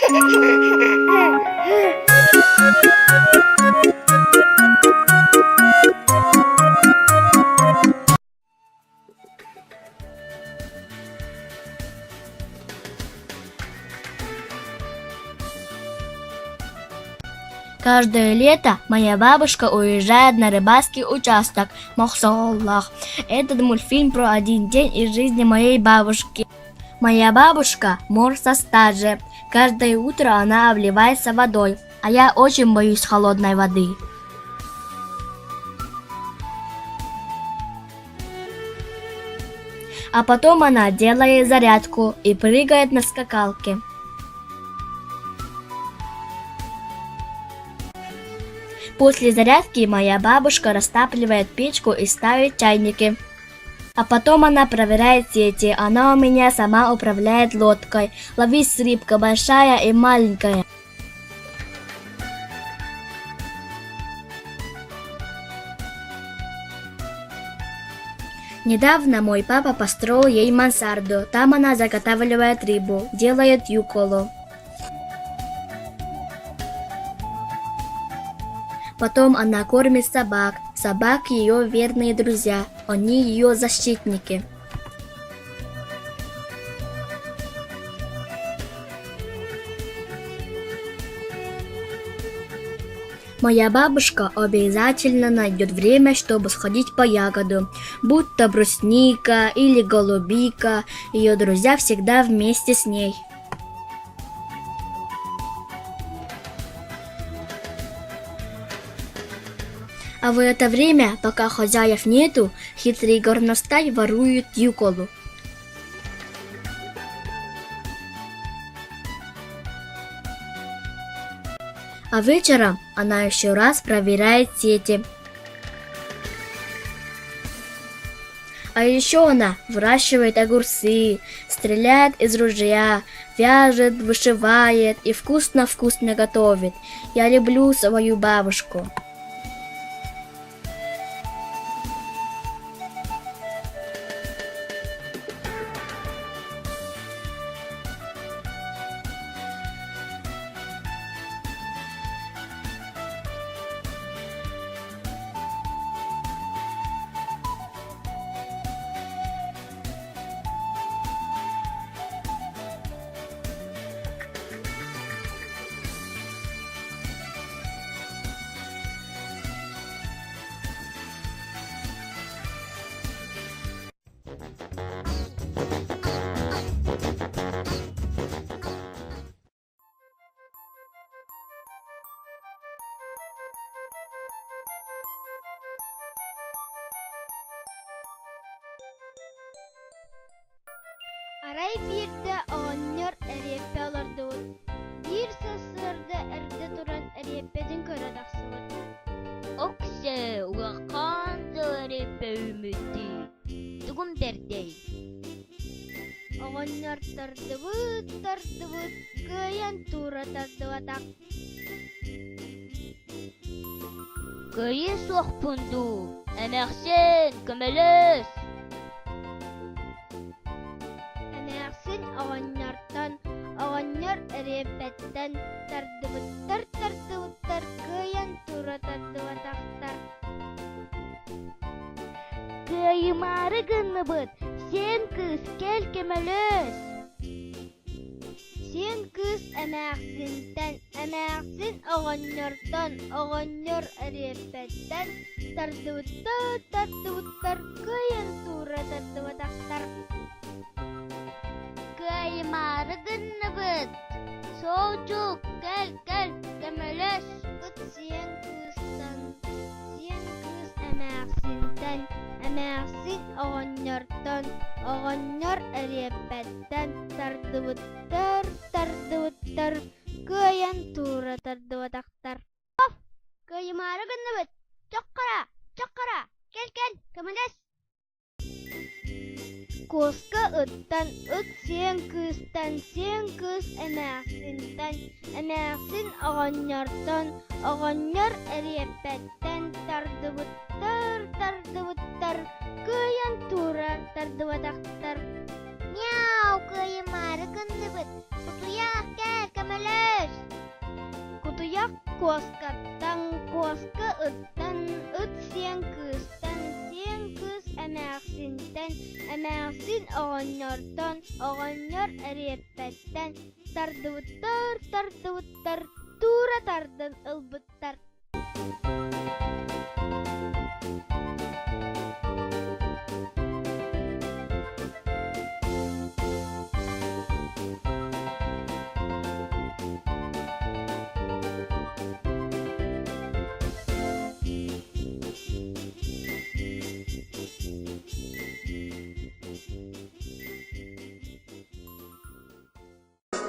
Каждое лето моя бабушка уезжает на рыбацкий участок Мохсоҕоллоох. Этот мультфильм про один день из жизни моей бабушки. Моя бабушка мор со стажем. Каждое утро она обливается водой, а я очень боюсь холодной воды. А потом она делает зарядку и прыгает на скакалке. После зарядки моя бабушка растапливает печку и ставит чайники. А потом она проверяет сети. Она у меня сама управляет лодкой. Ловись, рыбка большая и маленькая. Недавно мой папа построил ей мансарду. Там она заготавливает рыбу, делает юколу. Потом она кормит собак. Собак ее верные друзья, они ее защитники. Моя бабушка обязательно найдет время, чтобы сходить по ягоду, будь то брусника или голубика, ее друзья всегда вместе с ней. А в это время, пока хозяев нету, хитрый горностай ворует юколу. А вечером она еще раз проверяет сети. А еще она выращивает огурцы, стреляет из ружья, вяжет, вышивает и вкусно-вкусно готовит. Я люблю свою бабушку. Арай биирдэ оҕонньор эриэппэ олордубут. Биир сарсыарда эрдэ туран эриэппэтин көрө тахсыбыт. Оксэ, улахан дыл эриэппэ үүммүт дии. Тугум бэрдэй? Оҕонньор тардыбыт, тардыбыт, кыайан туура тардыбатах. Кыайыы суохпун дуу, эмээхсин, көмөлөс! Эмээхсин оҕонньортон, оҕонньор эриэппэттэн тардыбыттар, тардыбыттар, кыайан туура тардыбатахтар. Кыайымаары гынныбыт, сиэн кыыс кэл көмөлөс! Сиэн кыыс эмээхсинтэн, эмээхсин оҕонньортон, оҕонньор эриэппэттэн тардыбыттар, тардыбыттар, кыайан туура тардыбатахтар. Кыайымаары гынныбыт, Соочук, кэл, кэл, көмөлөс! Ыт сиэн кыыстан, сиэн кыыс эмээхсинтэн, эмээхсин оҕонньортон, оҕонньор эриэппэттэн тардыбыттар, тардыбыттар, кыайан туура тардыбатахтар. Кыайымаары гынныбыт, чоххара, чоххара, кэл-кэл, көмөлөс! Куоска ыттан, ыт сиэн кыыстан, сиэн кыыс эмээхсинтэн, эмээхсин оҕонньортон, оҕонньор эриэппэттэн тардыбыттар, тардыбыттар, кыайан туура тардыбатахтар. Мяу, кыайымаары гынныбыт, кутуйах кэл, көмөлөс! куоскаттан, куоска ыттан, ыт сиэн кыыстан, сиэн кыыс эмээхсинтэн, эмээхсин оҕонньортон, оҕонньор эриэппэттэн тардыбыттар, тардыбыттар, туура тардан ылбыттар.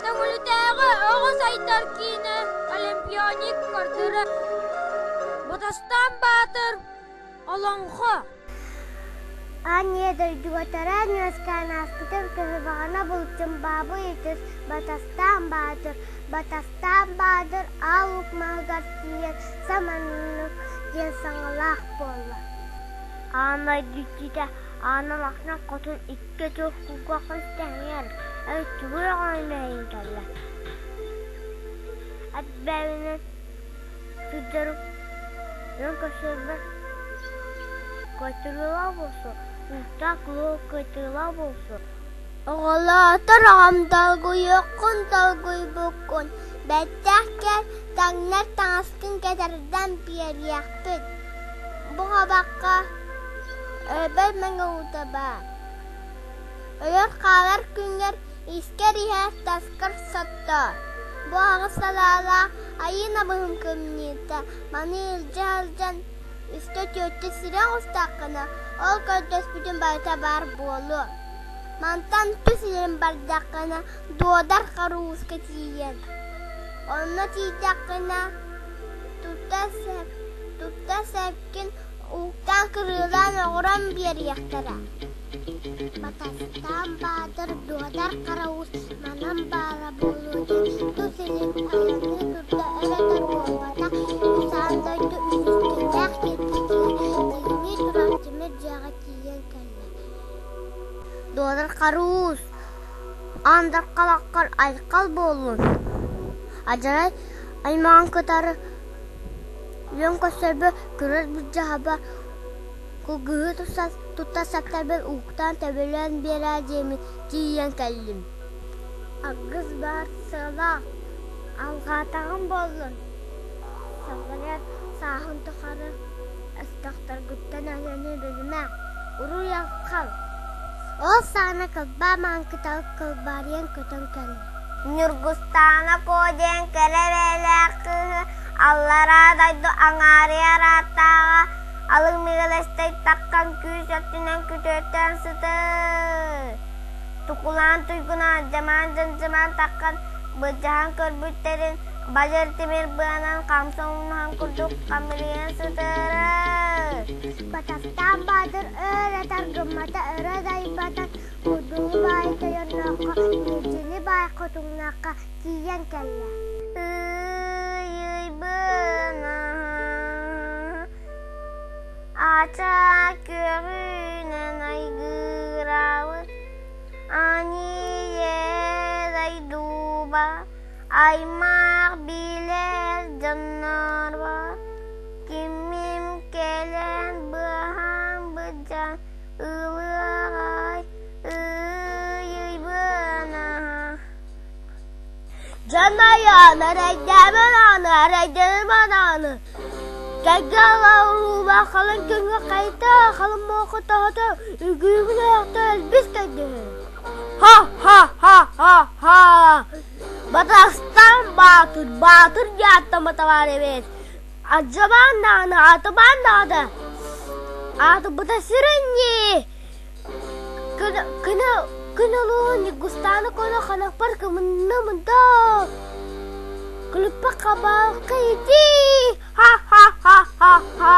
Төҥүлүтээҕи оҕо сайдар киинэ Олимпионик көрдөрөр. Батастаан Баатыр Олоҥхо Аан ийэ дойдуга төрөөн үөскээн ааспытым кыһыбаҕана булчум баабый ытыс Батастаан Баатыр Батастаан Баатыр аал луук маһыгар тиийэн саманнык диэн саҥалаах буолла. Аан дойду иччитэ Аана Махна хотун икки туох кулгааххын тэҥҥэр тугу өҕөймөйүн кэллэ. Ат бэйэбинэн сылдьарым дьон көрсөрбөр кыайтарыылаах буолсу, уустаах луо кыайтарыылаах буолсу. Оҕолоотор оҕом долгуйуоххун долгуйбуккун, бэттэх кэл, таҥнар таҥаскын кэтэрдэн биэриэхпит. Бу хабахха өлбөт мэҥэ уута баар. Өлөр хаалар күҥҥэр искэр иһэр, таскар соттоо. Бу аҕыс салаалаах айыы намыһын кымньыыта маны илдьэ сылдьан үстэ-түөртэ сирэ оҕустаххына, ол көрдөспүтүн барыта баар буолуо. Мантан түс илин бардаххына, Дуодар Харууска тиийэн, онно тиийдэххинэ, тутта сэп, тутта сэпкин ууктаан кырыылаан оҥорон биэриэхтэрэ. Батастаан Баатыр Дуодар Хараус манан баара буолуо диэн тус илин айанныы турда эбэтэр буолбата үс аан дойду үсүстүүлээх кирбиитигэр тигинии турар тимир дьиэҕэ тиийэн кэллэ. Дуодар Харуус, аан дархалаххар айхал буоллун! Адьарай аймаҕын кытары үөн көрсөрбөр көрөр былдьаһаба кылгыһы тутта саптарбын уһуктаан төбөлөөн биэрээ диэммин тиийэн кэллим. Аргыс баар сыалаах, алҕаатаҕым буоллун, салҕайар сааһын тухары ыстахтаргыттан өлөнү билимэ, уруй-айхал! Ол саҕана кылбаа маҥан кыталык кылбаарыйан көтөн кэллэ. Ньургустаана Куо диэн кэрэ бэйэлээх кыыһы аллараа дойду аҥаарыйар ааттааҕа Алын Мигалестэй таххан күүс өттүнэн күтүөттээн сытыы. Тукулаан туйгунаан, дьамаан дьандьымаан таххан былдьаһан көрбүттэрин бадьыр тимир быанан хамса умнаһан курдук хамырыйан сытыары. Батастаан Баатыр өр этэр гыммата өрө дайбатан Кудулу баай тойоннооххо, Ньидьили баай хотуҥнаахха тиийэн кэллэ. Ыйыйбына ача күөҕүнэн айгыраабыт Аньиерай дуба аймах билэр дьоннорбор кимим кэлэн быһан быдьан ылыаҕай ыйыйбына Дьанайаан, эрэйдээмэн ааны, эрэйдэнимэн ааны, Кэргэ ылаа халыҥ күҥҥэ хайта, халыҥ муоха тоһото, үгүүгүн ойохто өлбүс кэргэһи. Ха-ха-ха-ха-ха! Батастан баатыр, баатыр диаттама табаар эбит. Адьабаан даҕаны, атыбаан даҕаны. Аатырбыта сүрүн ньии. Күн күн улууһун Ньургустааны куону ханахпар кымынным доо. Күлүппэ хабаалка итии! Ха-ха-ха-ха-ха!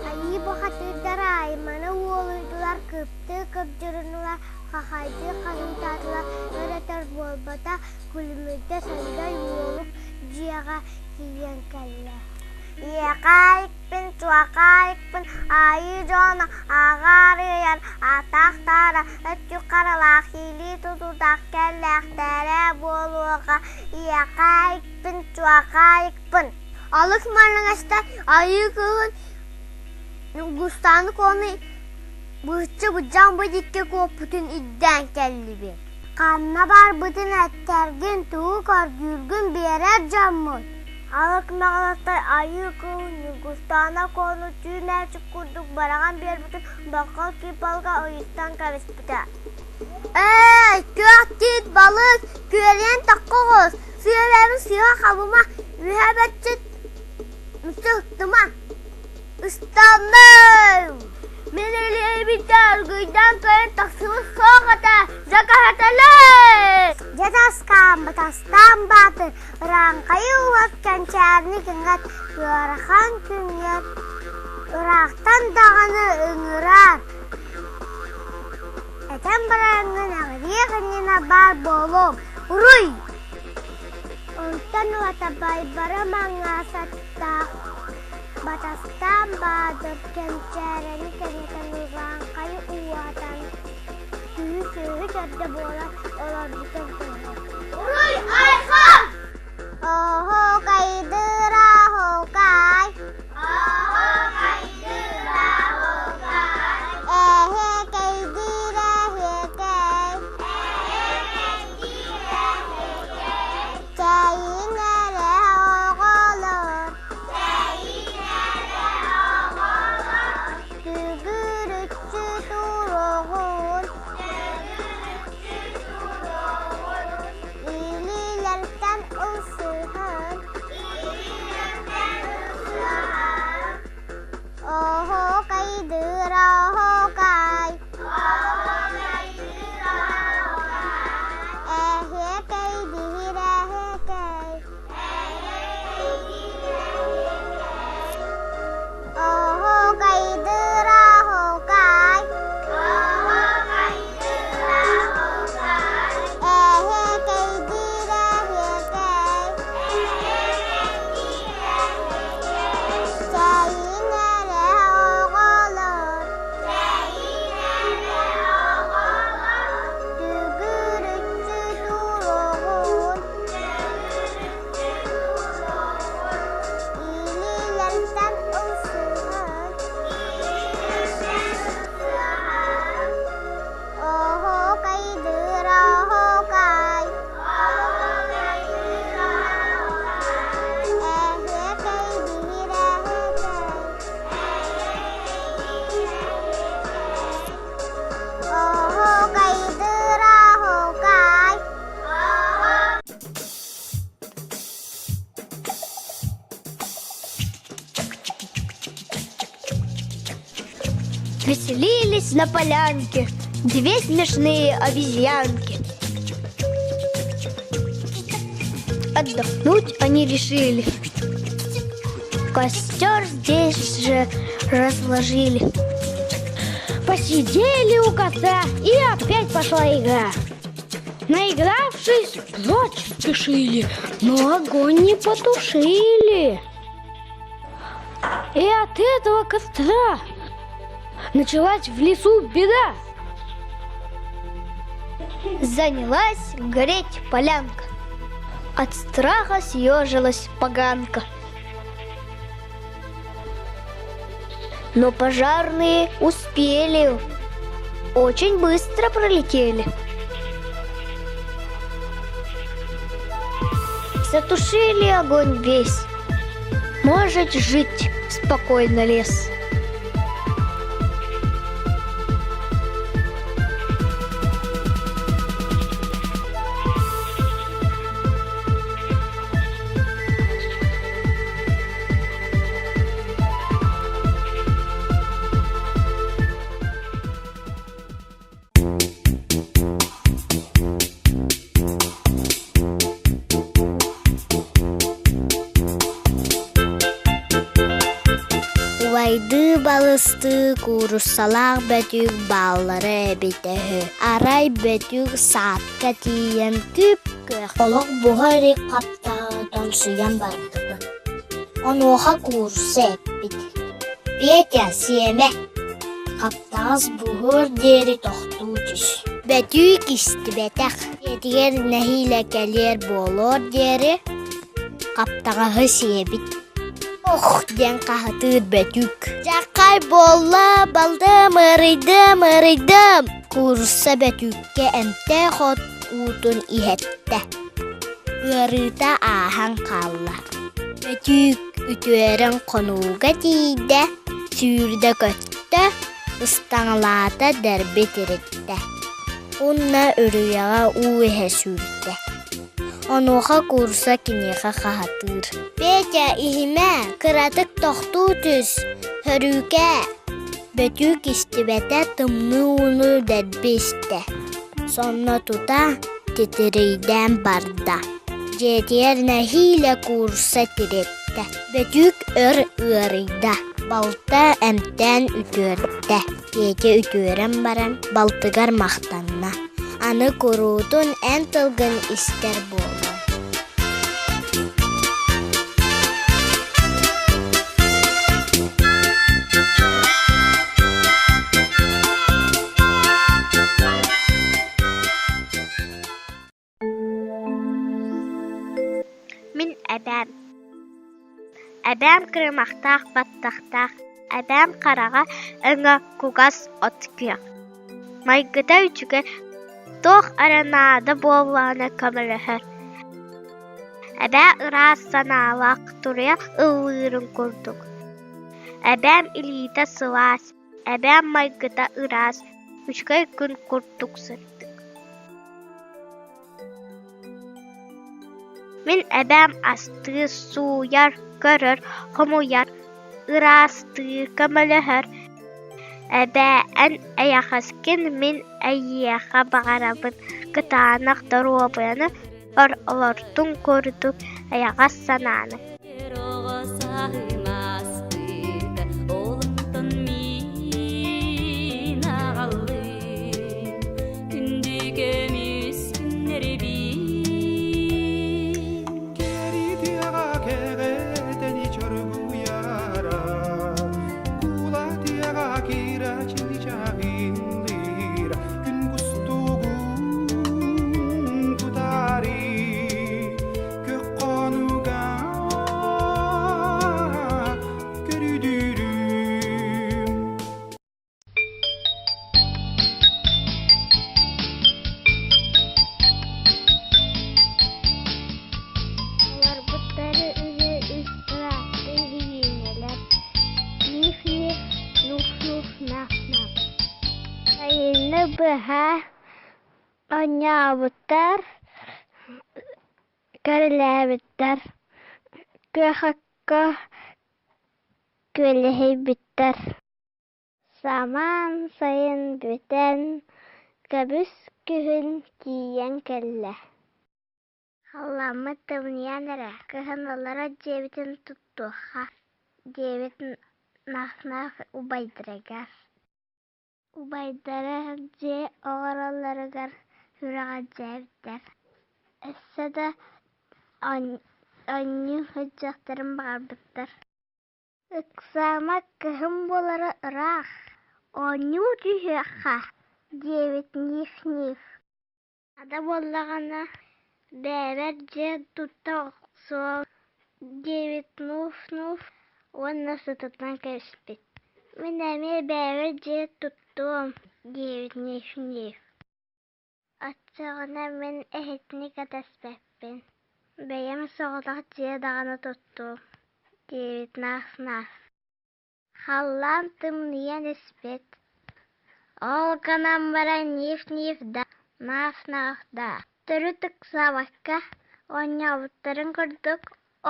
Айыы бухатыырдара аймана уолуйдулар, кыптыы кыбдьырыннылар, хахайдыы хаһыытаатылар, өр-өтөр буолбата, күлүмүрдэ сылдьар уолук дьиэҕэ тиийэн кэллэ. Иэхээйикпин, чуохаайыкпын, айыы дьоно аҕаарыйар, атахтара өттүк харалаах, илии тутутах кэллэхтэрэ буолуоҕа, иэхээйикпин, чуохаайыкпын. Алыс мараҥаста айыы кыыһын Ньургустааны Куону быһыччы быдьаан бу диэки куоппутун ирдээн кэллибит. Ханна барбытын эттэргин, тугу көрдүүргүн биэрэр дьоммут. Алык Маҕаластай айыы кыыһын Ньургустаана Куону түү мээчик курдук быраҕан биэрбитин бокал кыыпалга ыйыстан кэбиспитэ. Ээ, күөх тиит балык, күөлэйэн тахха оҕус, сыа сыа хабыма, үһэ баччыт сыттыма. Ыстанным! Мин илиибиттэн аргыйдаан кэлэн тахсыбыт суох этэ, дьакаһаталыы! Дьэ таскаан, батастаан баатыр, ырааҥхайы уот кэнчээрини кыҥат, ыарахан күҥҥэр ыраахтан даҕаны ыҥыраар. Этэн бараҥҥын эҕириэх иннинэ баар буолуом, уруй! Онтон ылата байбара маҥаасаттаах, батастаан баадыр кэнчээрэни кэҥэтэн урааҥхайы ууһатан, киһи-сүөһү төрдө буолан олорбутун туһунан. Уруй айхан! Оһуокайдыыр оһуокай, Оһуокайдыыр оһуокай, Эһиэкэйдиир эһиэкэй, Эһиэкэйдиир эһиэкэй, Чэйиҥ эрэ оҕолор, Чэйиҥ эрэ оҕолор, Түгүрүччү туруоҕун, Төгүрүччү туруоҕун, Илиилэртэн ылсыһан, Илиилэртэн ылсыһан, Оһуокайдыыр оһуокай, Оһуокайдыыр оһуокай, Эһиэкэйдиир эһиэкэй, Эһиэкэйдиир эһиэкэй, Оһуокайдыыр оһуокай, Оһуокайдыыр оһуокай, Эһиэкэйдиир эһиэкэй, Эһиэкэйдиир эһиэкэй, Чэйиҥ эрэ оҕолор, Чэйиҥ эрэ оҕолор, Түгүрүччү туруоҕун, Төгүрүччү туруоҕун, Илиилэртэн ылсыһан, Илиилэртэн ылсыһан, Оһуокайдыыр оһуокай, Оһуокайдыыр оһуокай, Эһиэкэйдиир эһиэкэй, Эһиэкэйдиир эһиэкэй, Оһуокайдыыр оһуокай. Веселились на полянке две смешные обезьянки. Отдохнуть они решили. Костер здесь же разложили. Посидели у костра, и опять пошла игра. Наигравшись, прочь спешили, но огонь не потушили. И от этого костра началась в лесу беда. Занялась гореть полянка. От страха съежилась поганка. Но пожарные успели, очень быстро пролетели. Затушили огонь весь. Может жить спокойно лес. Убайдыы балыстыы кууруссалаах бөтүүк бааллара эбитэ үһү. Арай бөтүүк саадка тиийэн күп-күөх олох буһа илик хаптаҕы тоҥсуйан барбыт. Онуоха куурусса эппит: «Петя, сиэмэ, хаптаҕас буһуор диэри тохтуу түс». Бөтүүк истибэтэх, ийэтигэр нэһиилэ кэлиэр буолуор диэри хаптаҕаһы сиэбит. Ох диэн хаһытыыр Бөтүүк. Дьаххай буолла, балдым, ыарыйдым, ыарыйдым. Куурусса Бөтүүккэ эмтээх от уутун иһэттэ. Ыарыыта ааһан хаалла. Бөтүүк үтүөрэн хонууга тиийдэ, сүүрдэ көттө, ыстаҥалаата дэрби тириттэ. Уонна үрүйэҕэ уу иһэ сүүрдэ. Онуоха куурусса киниэхэ хаһатыыр: «Петя, иһимэ, кыратык тохтуу түс, хөрүүкээ!» Бөтүүк истибэтэ, тымныы ууну дэлби истэ. Сонно тута титирийдээн барда. Дьиэтигэр нэһиилэ куурусса тириттэ. Бөтүүк өр ыарыйда, балта эмтээн үтүөртэ. Петя үтүөрэн баран балтыгар махтанна. Аны куруутун эн тылгын истэр буолуом. Мин эбээм. Эбээм кырымахтаах баттахтаах, эбээм хараҕа өҥө кугас от күөх. Майгыта үчүгэй, туох эрэ наада буоллаҕына көмөлөһөр. Эбээ ыраас санаалаах туруйа ыллыырын курдук. Эбээм илиитэ сылаас, эбээм майгыта ыраас, үчүгэй күн курдук сырдык. Мин эбээм астыыр, сууйар, көрөр, хомуйар, ыраастыыр, көмөлөһөр. Эбээ, эн эйэҕэскин, мин эйиэхэ баҕарабын кытаанах доруобуйаны, өр олордуҥ курдук эйэҕэс санааны. Олорбуттары үһү үс ыраатты үһүйүнэлэр Ниф-ниф, нуф-нуф, наф-наф. Сайыны быһа оонньообуттар, көрүлээбиттэр, күөх окко күөлэһийбиттэр. Самаан сайын бүтэн, көбүс күһүн тиийэн кэллэ. Халлааммыт тымныйан эрэ, кыһын олорор дьиэбитин туттуохха, диэбит Наф-Наф убайдарыгар. Убайдара дьиэ оҥороллоругар сүрэҕэлдьээбиттэр, өссө да оонньуу сылдьыахтарын баҕарбыттар. Ыксаама, кыһын буолара ыраах, оонньуу түһүөххэ, диэбит Ниф-Ниф. Ада буоллаҕына, бэйэбэр дьиэ тутта охсуом диэбит Нуф-Нуф уонна сытытан кэбиспит. Мин эмиэ бэйэбэр дьиэ туттуом диэбит Ниф-Ниф. Оччоҕуна мин эһитини кэтэспэппин, бэйэм соҕотох дьиэ даҕаны туттуом диэбит Наф-Наф. Халлаан тымныйан испит, ол гынан баран Ниф-Ниф да, Наф-Наф да төрүт ыксаабакка оонньообуттарын курдук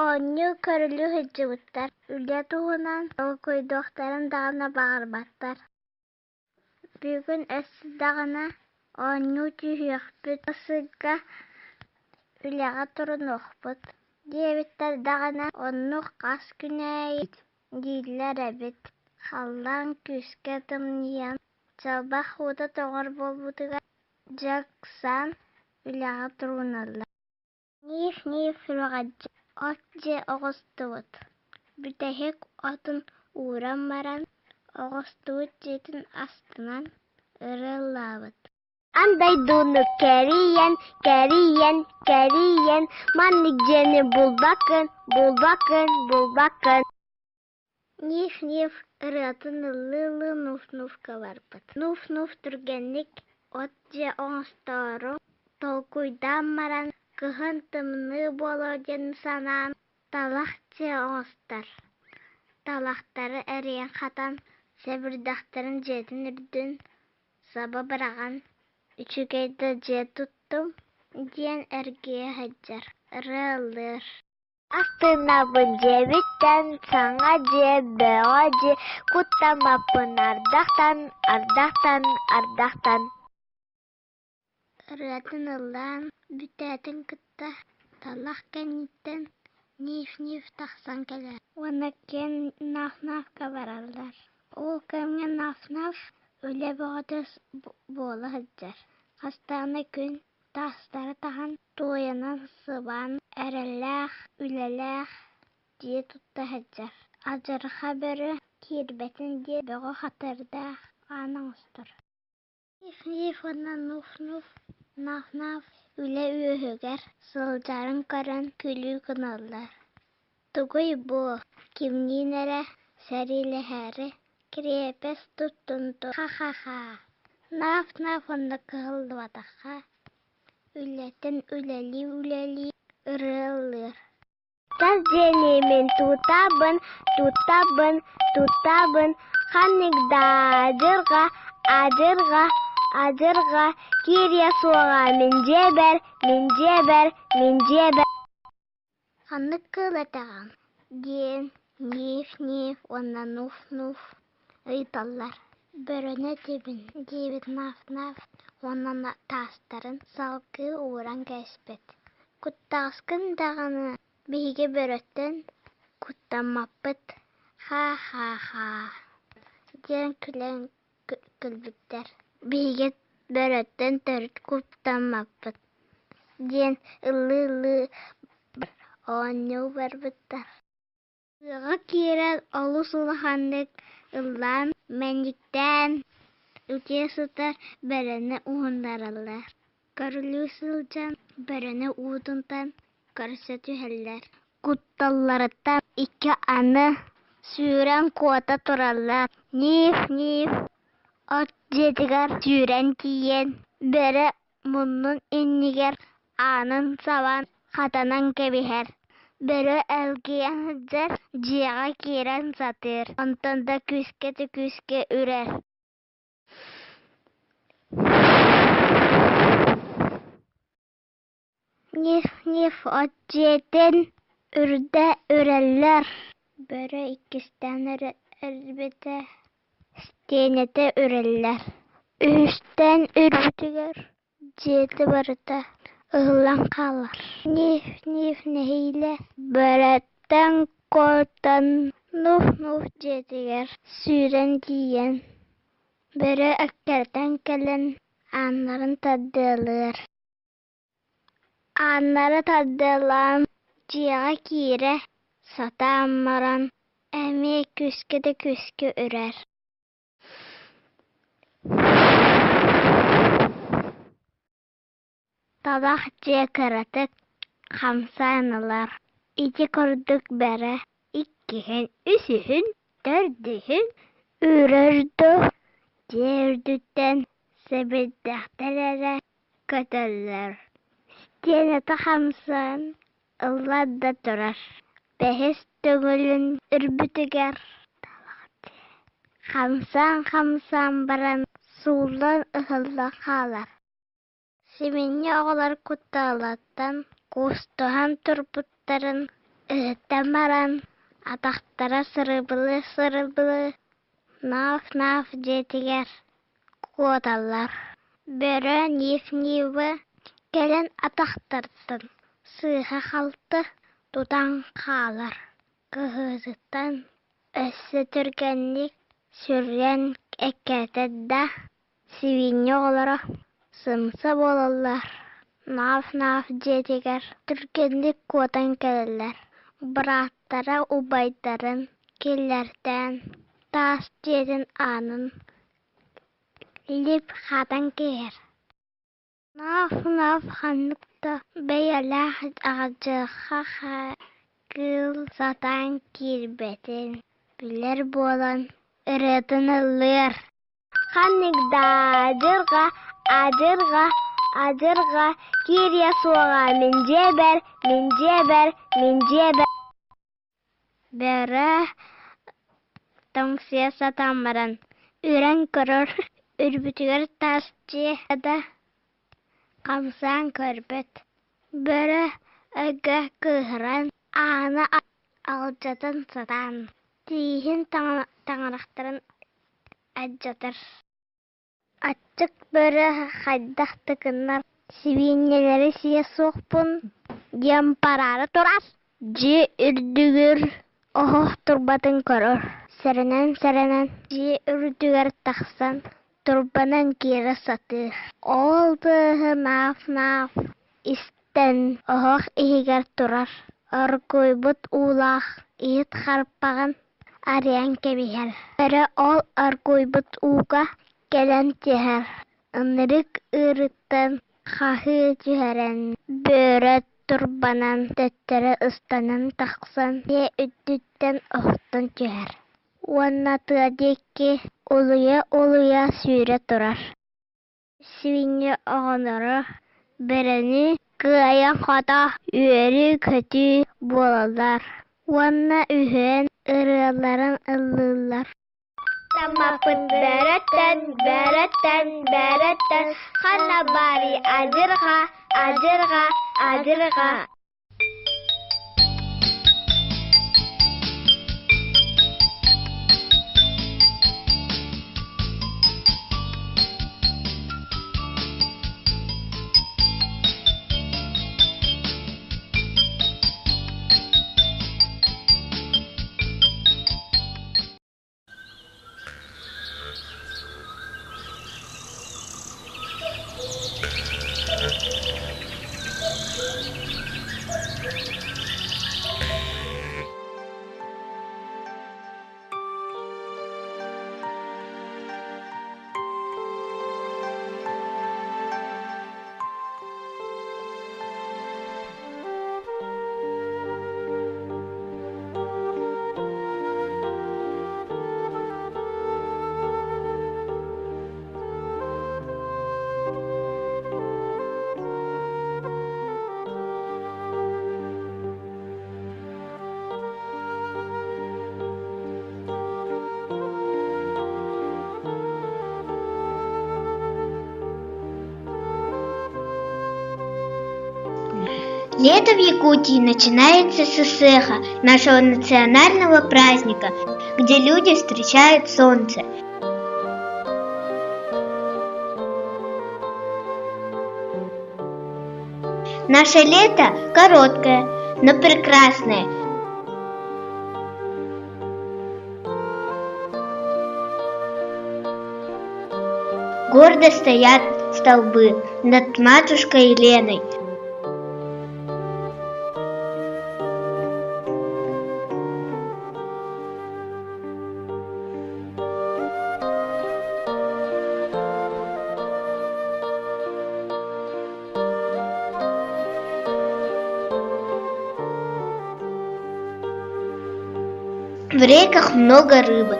оонньуу-көрүлүү сылдьыбыттар, үлэ туһунан толкуйдуохтарын даҕаны баҕарбаттар. Бүгүн өссө даҕаны оонньуу түһүөхпүт, сыырга үлэҕэ турунуохпут диэбиттэр даҕаны, оннук хас күн аайы дииллэр эбит. Халлаан күүскэ тымныйан, чалбах уута тоҥор буолбутугар дьэ ыксаан үлэҕэ туруналлар. Ниф-ниф сүрэҕэлдьи от дьиэ оҕустубут, бүтэһик отун ууран баран, оҕустубут дьиэтин астынан ырыа ыллаабыт. Андайдууну кэрийэн, кэрийэн, кэрийэн, маннык дьиэни булбаккын, булбаккын, булбаккын. Ниф-ниф ырыатын ыллыы-ыллыы Нуф-нуфка барбыт. Нуф-нуф түргэнник от дьиэ оҥостоору толкуйдаан баран, кыһын тымныы буолуо диэн санаан, талах дьиэ оҥостор. Талахтары эрийэн хатан, сэбирдэхтэрин дьиэтин үрдүн саба быраҕан, «Үчүгэй да дьиэ туттум» диэн эргийэ сылдьар, ырыа ыллыыр. Астынабын дьиэбиттэн, саҥа дьиэ, бөҕө дьиэ, куттаммаппын ардахтан, ардахтан, ардахтан Ырыатын ыллаан бүтээтин кытта талах кэнниттэн Ниф-Ниф тахсан кэлэр уонна киэн Наф-Нафка бараллар. Ол кэмҥэ Наф-Наф үлэ бөҕөтө буола сылдьар, хастаҕына күн таастары таһан, туойанан сыбаан, эрэллээх, үлэлээх дьиэ тутта сылдьар. Адьырҕа бөрө киирбэтин диэн бөҕө хатырдаах аан оҥостор. Ниф-Ниф уонна Нуф-Нуф, Наф-Наф үлэ үөһүгэр сылдьарын көрөн күлүү гыналлар: «Тугуй бу, кимниин эрэ сэриилэһээри кириэппэс туттунту, ха-ха-ха!» Наф-Наф онно кыһаллыбатахха, үлэтин үлэлии-үлэлии ырыа ыллыыр. Тас дьиэни мин тутабын, тутабын, тутабын, ханнык да адьырҕа, адьырҕа, адьырҕа киириэ суоҕа мин дьиэбэр, мин дьиэбэр, мин дьиэбэр. Ханнык кыыл этэҕин? диэн Ниф-Ниф уонна Нуф-Нуф ыйыталлар. Бөрөнү этибин диэбит Наф-Наф уонна таастарын салгыы ууран кээспит. Куттаҕаскын даҕаны, биһиги бөрөттөн куттаммаппыт, ха-ха-ха диэн күлэн күлбүттэр. Биһиги бөрөттөн төрүт куттаммаппыт диэн ыллыы-ыллыы оонньуу барбыттар. Тыаҕа киирэн олус улаханнык ыллаан, мэниктээн утуйа сытар бөрөнү уһуннараллар, көрүлүү сылдьан бөрөнү уутунтан көрсө түһэллэр, кутталларыттан икки аны сүүрэн куота тураллар. Ниф-ниф от дьиэтигэр сүүрэн тиийэн бөрө муннун иннигэр аанын сабан хатанан кэбиһэр, бөрө элгийэн сылдьар, дьиэҕэ киирэн сатыыр, онтон да күүскэ да күүскэ үрэр. Ниф-ниф от дьиэтин үрдэ үрэллэр, бөрө иккистээн эрбитэ, истиэнэтэ үрэллэр, үһүстээн үрбүтүгэр дьиэтэ барыта ыһыллан хаалар. Ниф-ниф нэһиилэ бөрөттөн куотан Нуф-нуф дьиэтигэр сүүрэн тиийэн, бөрө эккирэтэн кэлэн ааннарын тардыалыыр. Ааннары тардыалаан дьиэҕэ киирэ сатаан баран, эмиэ күүскэ да күүскэ үрэр. Талах дьиэ кыратык хамсаан ылар, ити курдук бэрэ иккиһин, үсүһүн, төрдүһүн үрэр дуу, дьиэ үрдүттэн сэбирдэхтэр эрэ көтөллөр, истиэнэтэ хамсаан ылла да турар, бэһис төгүлүн үрбүтүгэр хамсаан-хамсаан баран сууллан ыһыллан хаалар. Сибинньэ оҕолор кутталыттан куустуһан турбуттарын ыһыктан баран, атахтара сырыбылыы-сырыбылыы Наф-Наф дьиэтигэр куоталлар. Бөрө Ниф-Нивы кэлэн атахтарыттан сыыһа-халты тутан хаалар, кыһыытыттан өссө түргэнник сүрүн эккирэтэр да, сибиинньэ оҕолоро сымса буолаллар, Наф-Наф дьиэтигэр түргэнник куотан кэлэллэр, бырааттара убайдарын киллэртээн таас дьиэтин аанын лип хатан кэбиһэр. Наф-Наф ханнык да бэйэлээх аҕадьыха кыыл сатаан киирбэтин. Билэр буолан ырыатын ыллыыр. Ханнык да адьырҕа, адьырҕа, адьырҕа киириэ суоҕа мин дьиэбэр, мин дьиэбэр, мин дьиэбэр Бөрө тоҥсуйа сатаан баран, үрэн көрөр, үрбүтүгэр таас дьиэ да хамсаан көрбөт. Бөрө өйгө кыыһыран, ааны алдьатан сатаан, тииһин таҥарахтарын алдьатар. Аччык бөрө хайдах да гыннар сибиинньэлэри сиэ суохпун диэн бараары турар. Дьиэ үрдүгэр оһох турбатын көрөр, сэрэнэн-сэрэнэн дьиэ үрдүгэр тахсан турбанан киирэ сатыыр. Ол тыаһы наах-наах истэн оһох иһигэр турар, оргуйбут уулаах иһит харпаҕын арыйан кэбиһэр. Бөрө ол оргуйбут ууга кэлэн түһэр, ынырык ыарыыттан хаһыы түһэрэн, бөрө турбанан төттөрү ыстанан тахсан дьиэ үрдүттэн охтон түһэр уонна тыа диэки улуйа-улуйа сүүрэ турар. Сибиинньэ оҕолоро бөрөнү кыайа-хото үөрүү-көтүү буолаллар уонна үһүөн ырыаларын ыллыыллар. Таммаппын бөрөттөн, бөрөттөн, бөрөттөн, ханна баарый адьырҕа, адьырҕа, адьырҕа. Лето в Якутии начинается с Ысыаха, нашего национального праздника, где люди встречают солнце. Наше лето короткое, но прекрасное. Гордо стоят столбы над матушкой Еленой. В реках много рыбы.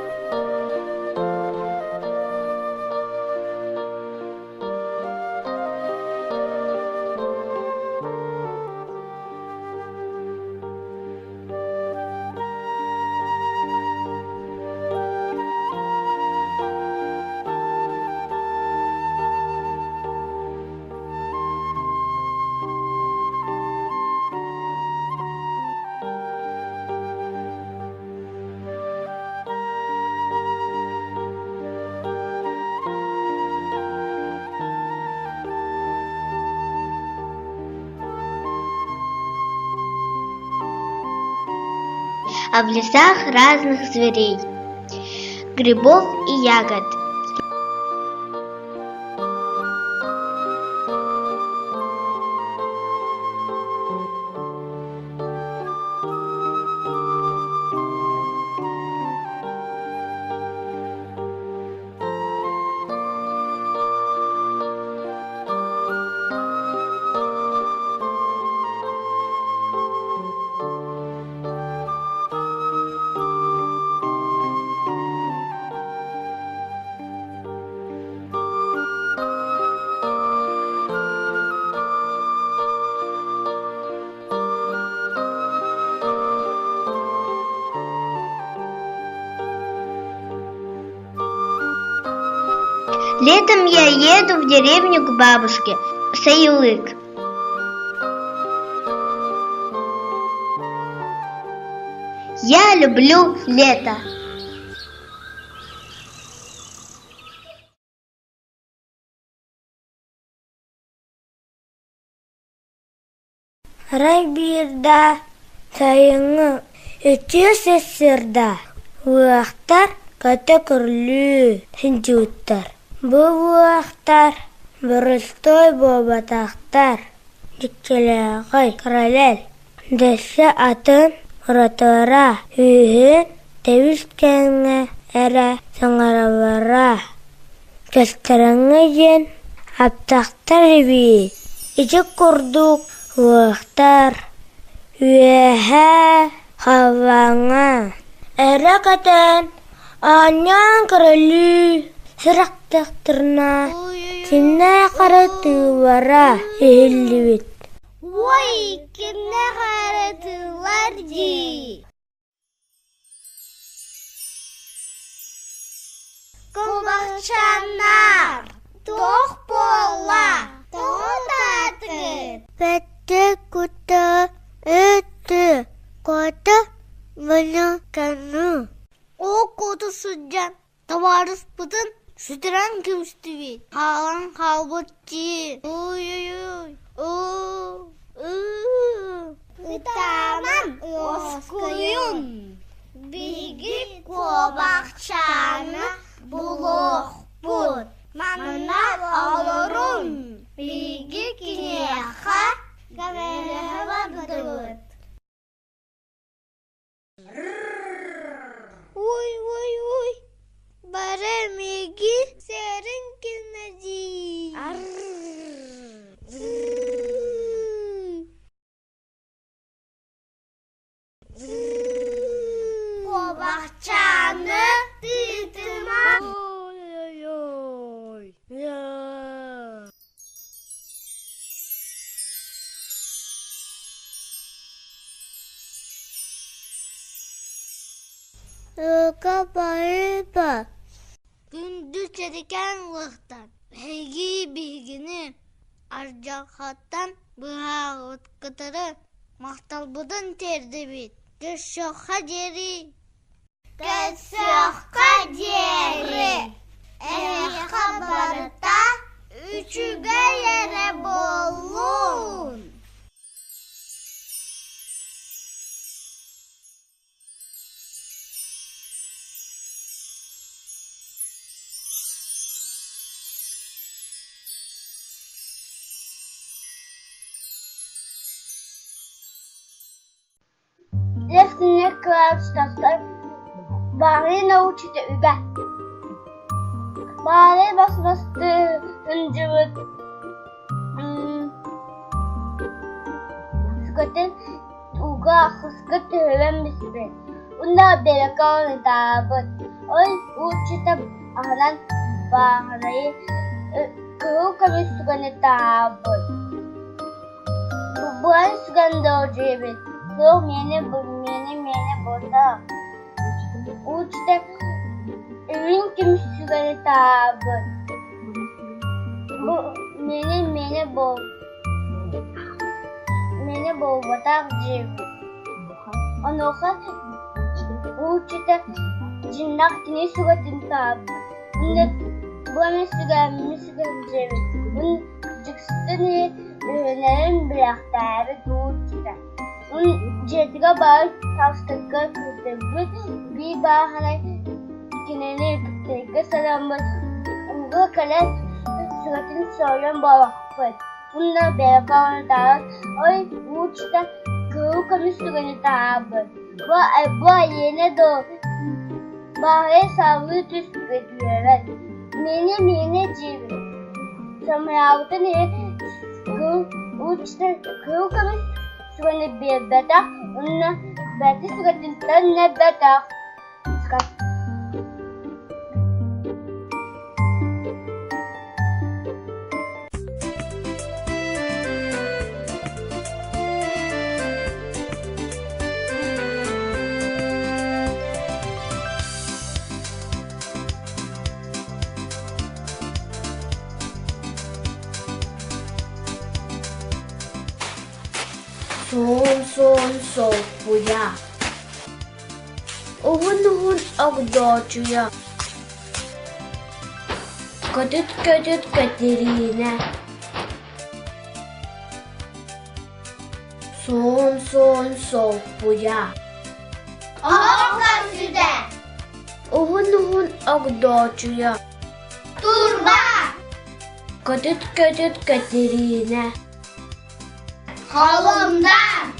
А в лесах разных зверей, грибов и ягод. Летом я еду в деревню к бабушке в Сайылык. Я люблю лето. Арай биирдэ сайыҥҥы үтүө сарсыарда уохтар көтө-күрүлүү сылдьыбыттар. Бу уохтар боростуой буолбатахтар, дьиктилээҕэй кыралар, дөссө атын уратылара үһүн тэбис кэмҥэ эрэ саҥараллара. Кэстэрэҥҥэ диэн аптахтар эбит, ити курдук уохтар үөһээ халлааҥҥа эрэ көтөн оонньоон көрөлүү сырыттахтарына кимнээх эрэ тыыллара иһиллибит. Уой, кимнээх эрэ тыыллар дии. Кумахчаннар, туох буолла? Тоҕо ытаатыгыт? Бэттэ кута өттө куота мунукану. Ол куоту сылдьан табаарыспытын сүтэрэн кэбистибит. Хаалан хаалбыт дии. Ой-ой-ой, оо, Ытааман уоскуйун, биһиги куобахчааны булуохпут. Манна олорун, биһиги киниэхэ көмөлөһө бардыбыт. Уй, уй, уй, бары миигин сэрин гына дии. Куобахчааны тыытыма. Ой-ой-ой. Ыка барыба. Күндү сэрикээн уохтар, эһиги биһигини ардьархаттан быһаарбыт кытары махталбытын тиэрдэбит. Көрсүөххэ диэри! Көрсүөххэ диэри! Эһиэхэ барыта үчүгэй эрэ буоллун! Лев Николаевич Толстой баҕайы научите үгэ. Баҕайы бас-бастыы сылдьыбыт Скотин ууга хоско түһэрэн биспит. Уонна биэрэкэ ытаабыт. Ол ууччута аһынан бааһынайы кыһыл көмүс сүгэни таһаарбыт. Бу сүгэн дьиэбит. Суох миэнэ миэнэ миэнэ буолтаах. Ууччута үрүҥ көмүс сүгэни таһаарбыт. Бу миэнэ миэнэ буол миэнэ буолбатах диэбит. Онуоха ууччута дьиҥнээх кини сүгэтин таһаарбыт. Уонна бу эмэ сүгээммин сүгэн диэбит. Уонна дьикситин үһүнэрин билээхтээбит ууччута. Уон дьиэтигэр баар таастарга көрдөрбүт, биир бааһынай кинини кыттарга санаммыт, ууга кэлэн сүгэтин соһуйан буолуохпут. Уонна бэйэкэ оонньоотоҕун ой ууччута кыһыл көмүс түгэни таһаарбыт. Бу бу эйиэнэ дуо бааһынай саалыы түспүт үөрэн. Миэнэ миэнэ диибин. Самыраабытын иһин кыыл ууччута кыһыл көмүс сүгэни биэрбэтэх уонна бэйэтин сүгэтиттэн нэрбэтэх. Огдооччуйа Уһун-уһун Огдооччуйа Көтүт-көтүт Кэтириинэ Суон-суон Суоппуйа Оһох көрсүтэ Уһун-уһун Огдооччуйа Турба Көтүт-көтүт Кэтириинэ Холумтан.